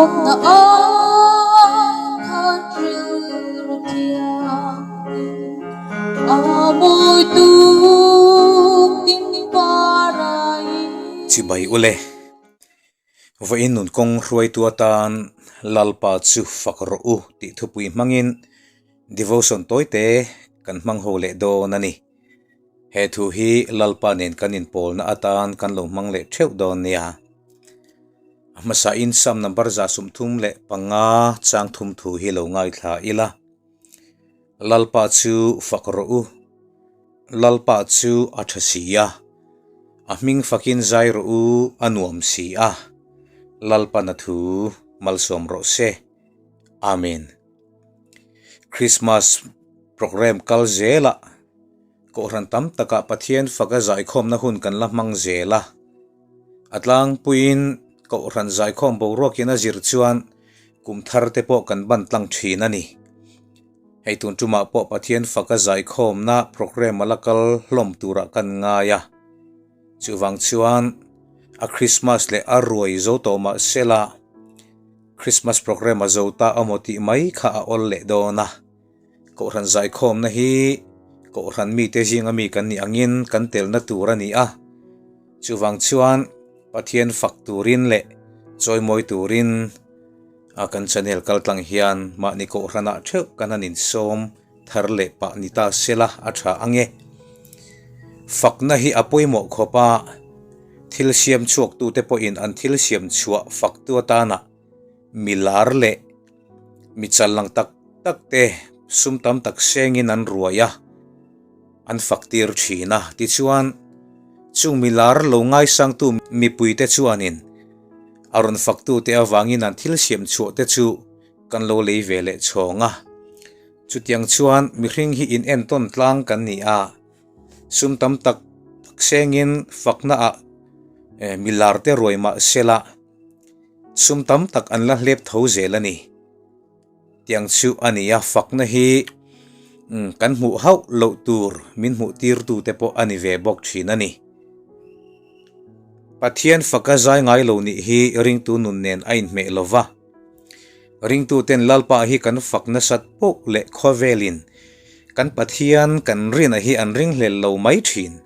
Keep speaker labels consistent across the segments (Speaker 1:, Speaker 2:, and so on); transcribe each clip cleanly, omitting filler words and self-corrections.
Speaker 1: Lawmna ai khat rilru thianghlim a mawi tuk tin parai.
Speaker 2: Chibai ule. Vawiin nun kawng hruaitu atan Lalpa chu fak rawh u tih thupui hmangin devotion tawite kan hmang ho leh dawn a ni. He thu hi Lalpa nen kan inpawlna atan kan lo hmang leh theuh dawn nia. A hmasain Psalm number 135 chang thum thu hi lo ngaithla ila. Lalpa chu fak rawh u. Lalpa chu a tha si a. A hming fakin zai rawh u a nuam si a. Lalpan a thu malsawm rawh se. Amen. Christmas programme kal zelah Kohhran tam takah Pathian faka zaikhawmna hun kan la hmang zel a. A tlangpuiin Kohhran zaikhawm boruakin a zir chuan kum thar te pawh kan ban tlang thin a ni. Hei tun tumah pawh Pathian faka zaikhawmna programme a la kal hlawm turah kan ngai a. Chuvang chuan a Christmas leh a ruai zo tawh mah sela, Christmas programme a zo ta amaw tih mai kha a awl leh dawn a. Kohhran zaikhawmna hi Kohhran mite zinga mi kan nih angin kan telna tur a ni a. Chuvang chuan Pathian fak turin leh chawimawi turin a kan channel kaltlang hian mahni Kohhranah theuh kan han insawm thar leh pah ni ta sela a tha ang e. Fakna hi a pawimawh khawp a, thil siam chhuaktute pawhin an thil siam chhuah faktu atana mi lar leh mi challang tak tak te sum tam tak sengin an ruai a, an fak tir thin a. Tichuan, chung mi lar lo ngaisangtu mipuite chuanin a rawn faktute avangin an thil siam chhuah te chu kan lo lei ve leh chhawng a. Chutiang chuan mihring hi in entawn tlang kan ni a, sum tam tak tak sengin fakna ah milar te ruai mah sela sum tam tak an la hlep tho zel a ni. Tiang chu a ni a, fakna hi kan hmuh hauh loh tur min hmuh tir tu te pawh a ni ve bawk thin a ni. Pathian faka zai ngai lo nih hi ringtu nun nen a inhmeh lo va. Ringtuten Lalpa hi kan fak nasat poh leh khawvelin kan Pathian kan rina hi an ringhlel lo mai thin.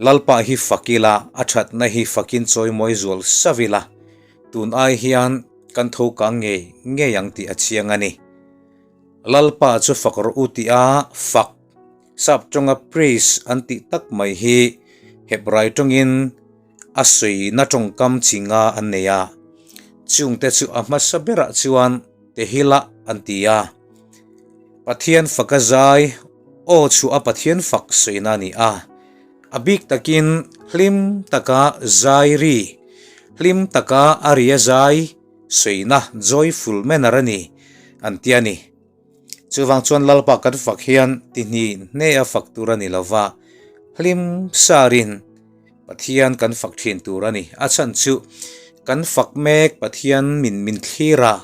Speaker 2: Lalpa hi fak ila, a thatna hi fakin chawimawi zual sauh ila, tun ai hian kan tho kang ngei ngei ang tih a chiang a ni. Lalpa chu fak rawh u tih a fak, sap tawnga praise an tih tak mai hi Hebrai tawngin A suina tawngkam chi nga an nei a, chungte chu a hmasa berah chuan Tehillah an ti a. Pathian faka zai aw chu a Pathian fak suina a ni a, a bik takin hlim taka zai ri, hlim taka a ria zai suina joyful manner a ni an ti a ni. Chuvang chuan Lalpa kan fak hian ti hni hne a fak tur a ni lova, hlim sarin Pathian kan fak thin tur a ni. A chhan chu kan fak mek Pathian min min thlir a,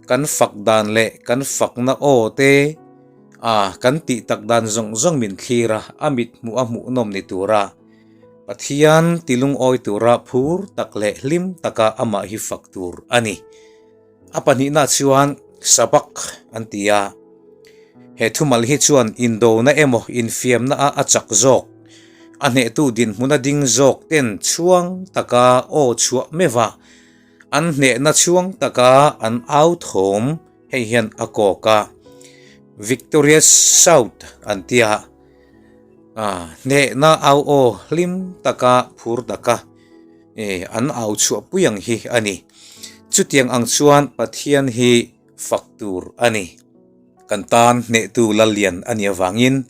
Speaker 2: kan fak dan leh kan fakna aw te a kan tih tak dan zawng zawng min thlir a, a mit hmuh a hmuhnawm ni tura Pathian ti lungawi tura phur tak leh hlim taka amah hi fak tur a ni. A pahnihna chuan Sabak an ti a, he thumal hi chuan indona emaw infiamna a a chak zawk, a hnehtu dinhmuna ding zawk ten chhuang taka aw chhuah meuh a, an hnehna chhuang taka an au thawm hei hian a kawk a, Victorious Shout an ti a, hnehna au aw hlim taka phur taka. E, an au chhuah pui ang hi a ni. Chutiang ang chuan Pathian hi fak tur a ni. Kan tan hnehtu Lallian a nih avangin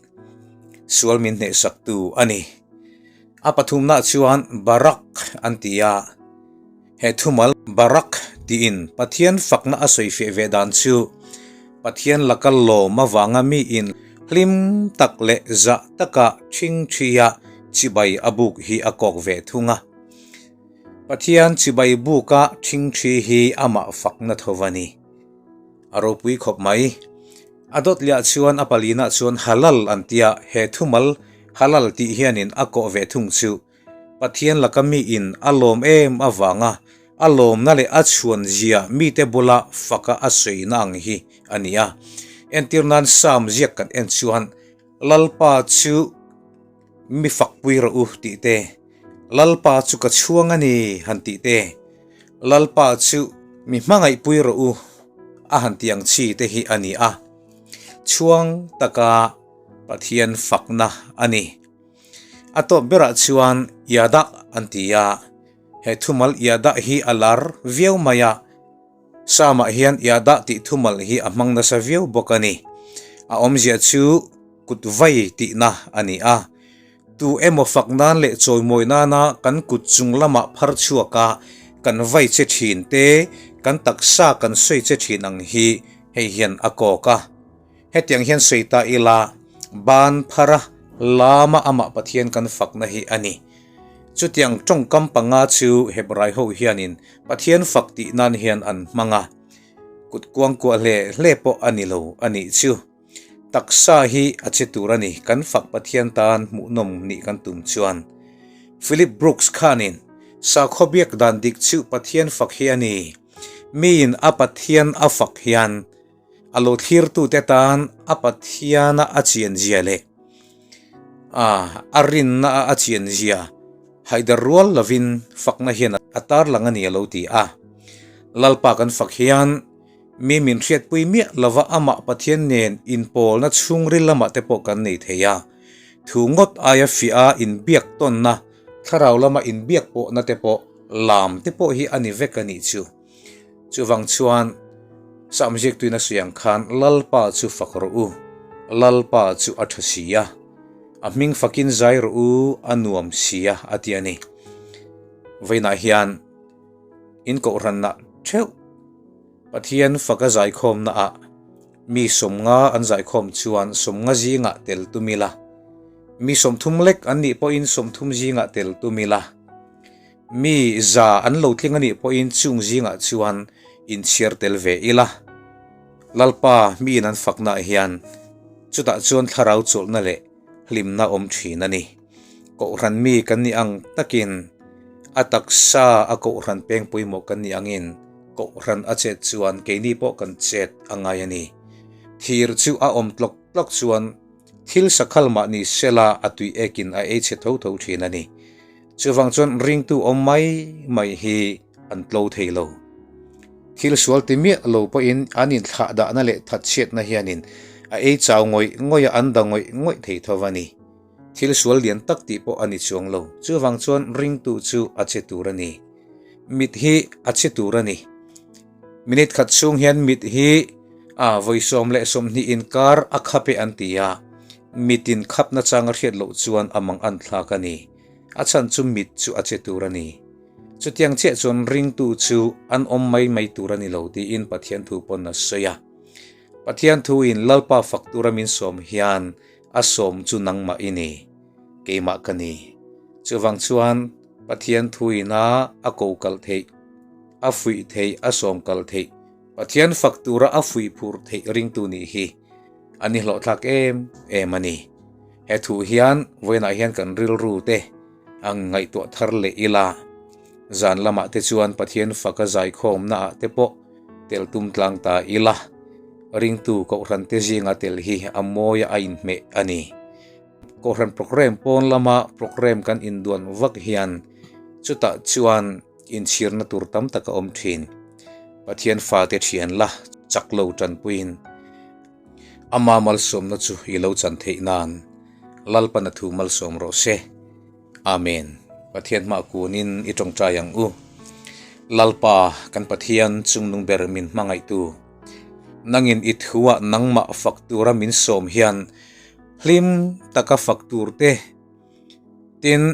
Speaker 2: sual min hnehsaktu a ni. A pathumna chuan Barak an ti a. He thumal Barak tiin Pathian fakna a sawifiah ve dan chu Pathian laka lawm avanga miin hlim tak leh zah taka ṭhingṭhia chibai a buk hi a kawk ve thung a. Pathian chibai buka ṭhingṭhi hi amah fakna tho a ni. A ropui khawp mai. A dawt liah chuan a palinah chuan halal an tia, he thumal halal tih hianin a kawh ve thung chu Pathian laka miin a lawm em avanga A lawmna leh a chhuan zia mite bula faka a sawina ang hi a ni a. Entir nan Psalm ziak kan en chuan, Lalpa chu mi fakpui rawh u tih te, Lalpa chu ka chhuang a ni han tih te, Lalpa chu mi hmangaihpui rawh u a han tih ang chi te hi a ni a. Chhuang taka Pathian fakna a ni. A tawp berah chuan Yadah an ti a. He thumal Yadah hi a lar viau mai a, Psalm-ah hian Yadah tih thumal hi a hmang nasa viau bawk a ni. A awmzia chu kut vai tihna a ni a. Tu emaw fak nan leh chawimawi nana kan kut chung lamah phar chhuak a, kan vai che thin te, kan taksa kan sawi che thin ang hi hei hian a kawk a. Hetiang hian sawi ta ila, ban phara lama amah Pathian kan fakna hi a ni. Chutiang tawngkam panga chu Hebrai ho hianin Pathian fak tih nan hian an hmang a, kut kuangkuah hle hle pawh a ni lo a nih chu. Taksa hi a che tur a ni, kan fak Pathian tan hmuhnawm nih kan tum chuan. Philip Brooks khanin, Sakhaw biak dan dik chu Pathian fak hi a ni. Miin a Pathian a fak hian A lo thlirtute tan a Pathiana a chianzia leh a rinna a a chianzia haider rual lovin fakna hian a tarlang a ni a lo ti a. Lalpa kan fak hian mi min hriatpui miah lova amah Pathian nen inpawlna chhungril lamah te pawh kan nei thei a. Thu ngawt aia fiah a inbiak tawnna, thlarau lama inbiak pawhna te pawh lam te pawh hi a ni vek a nih chu. Chuvang chuan Sam ziaktuin a sawi ang khan Lalpa chu fak rawh u, Lalpa chu a tha si a, a hming fakin zai rawh u, a nuam si a, a ti a ni. Vawiinah hian in kohhranna theuh Pathian faka zaikhawmnaah mi sawmnga an zaikhawm chuan sawmnga zingah tel tum ila, mi sawmthum lek an nih pawhin sawmthum zingah tel tum ila, Mi za an lo tling a nih pawhin chung zingah chuan inchhiar tel ve ila. Lalpa miin an faknaah hian chutah chuan thlarau chawlhna leh hlimna awm thin a ni. Kohhran mi kan nih ang takin a taksa a kohhran peng pawimawh kan nih angin kohhran a chet chuan keini pawh kan chet a ngai a ni. Thir chu a awm tlawk tlawk chuan thil sakhal mah ni sela a tui ekin a ei chhe tho tho thin a ni. Chuvang chuan ringtu awm mai mai hi an tlo thei lo. Thil sual ti miah lo pawhin an inthlah dahna leh thatchhiatna hianin a ei chau ngawih ngawih a, an da ngawih ngawih thei tho a ni. Thil sual lian tak tih pawh a ni chuang lo. Chuvang chuan ringtu chu a che tur a ni. Mit hi a che tur a ni. Minute khat chhung hian mit hi a vawi 12 inkar a khap e an ti a, mitin khap nachang a hriat loh chuan a mang an thlak a ni. A chhan chu mit chu a che tur a ni. Chutiang chiah chuan ringtu chu an awm mai mai tur a ni lo tiin Pathian thu pawn a sawi a. Pathian thuin Lalpa fak tura min sawm hian a sawm chu nangmah i ni, keimah ka ni. Chuvang chuan Pathian thuin a a ko kal theih, a fuih theih, a sawm kal theih, Pathian fak tura a fuih phur theih ringtu nih hi a ni hlawhthlak em em a ni. He thu hian vawiinah hian kan rilru te ang ngaihtuah thar leh ila, zan lamah te chuan Pathian faka zaikhawmna ah te pawh tel tum tlang ta ila, ringtu Kohhran te zinga tel hi a mawi a inhmeh a ni. Kohhran programme pawn lama programme kan induan vak hian chutah chuan inchhirna tur tam tak a awm thin. Pathian fate thian la chak lo tanpuiin ama malsawmna chu i lo chan theih nan Lalpan a thu malsawm rawh se. Amen. Pathian hmah kunin i tawngtai ang u. Lalpa kan Pathian chungnung ber min hmangaihtu. Nangin i thuah nangmah fak tura min sawm hian hlim taka fak tur te Tin,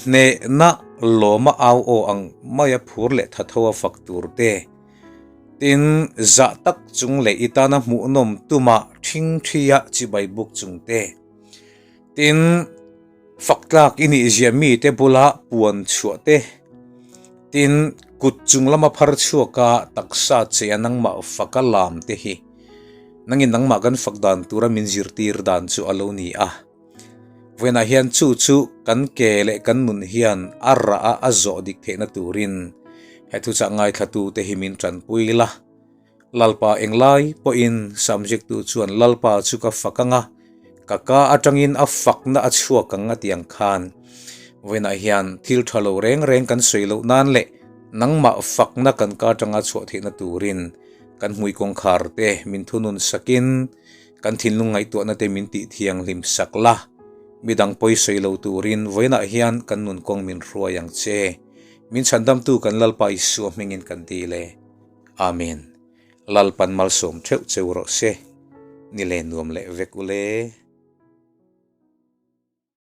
Speaker 2: hnehna lawma au aw ang maia phur leh thatho a fak tur te, tin, zah tak chung leh i tana hmuhnawm tuma thingthia chibai buk chung te, tin, fak tlak i nihzia mite bula puan chhuah te, tin, kut chung lama phar chhuaka taksa che a nangmah faka lam te hi nangin nangmah kan fak dan tura min zirtir dan chu a lo ni a. Vawiinah hian chu chu kan ke leh kan nun hian a rah a a zawh dik theihna turin He thuchah ngaithlatute hi min tanpui la. Lalpa englai pawhin subject-tu chuan Lalpa chu ka fak ang a, ka ka atangin a fakna a chhuak ang a ti ang khan. Vawiinah hian thil tha lo reng reng kan sawi loh nan leh nangmah fakna kan ka atanga chhuah theihna turin kan hmui kawngkhar te min thunun sakin kan thinlung ngaihtuahna te min tih thianghlim sak la. Midang pawi sawi lo turin vawiinah hian kan nun kawng min hruai ang che. Min chhandamtu kan Lalpa Isua hmingin kan dil e. Amen. Lalpan malsawm theuh cheu rawh se. Ni le nuam leh vek ule.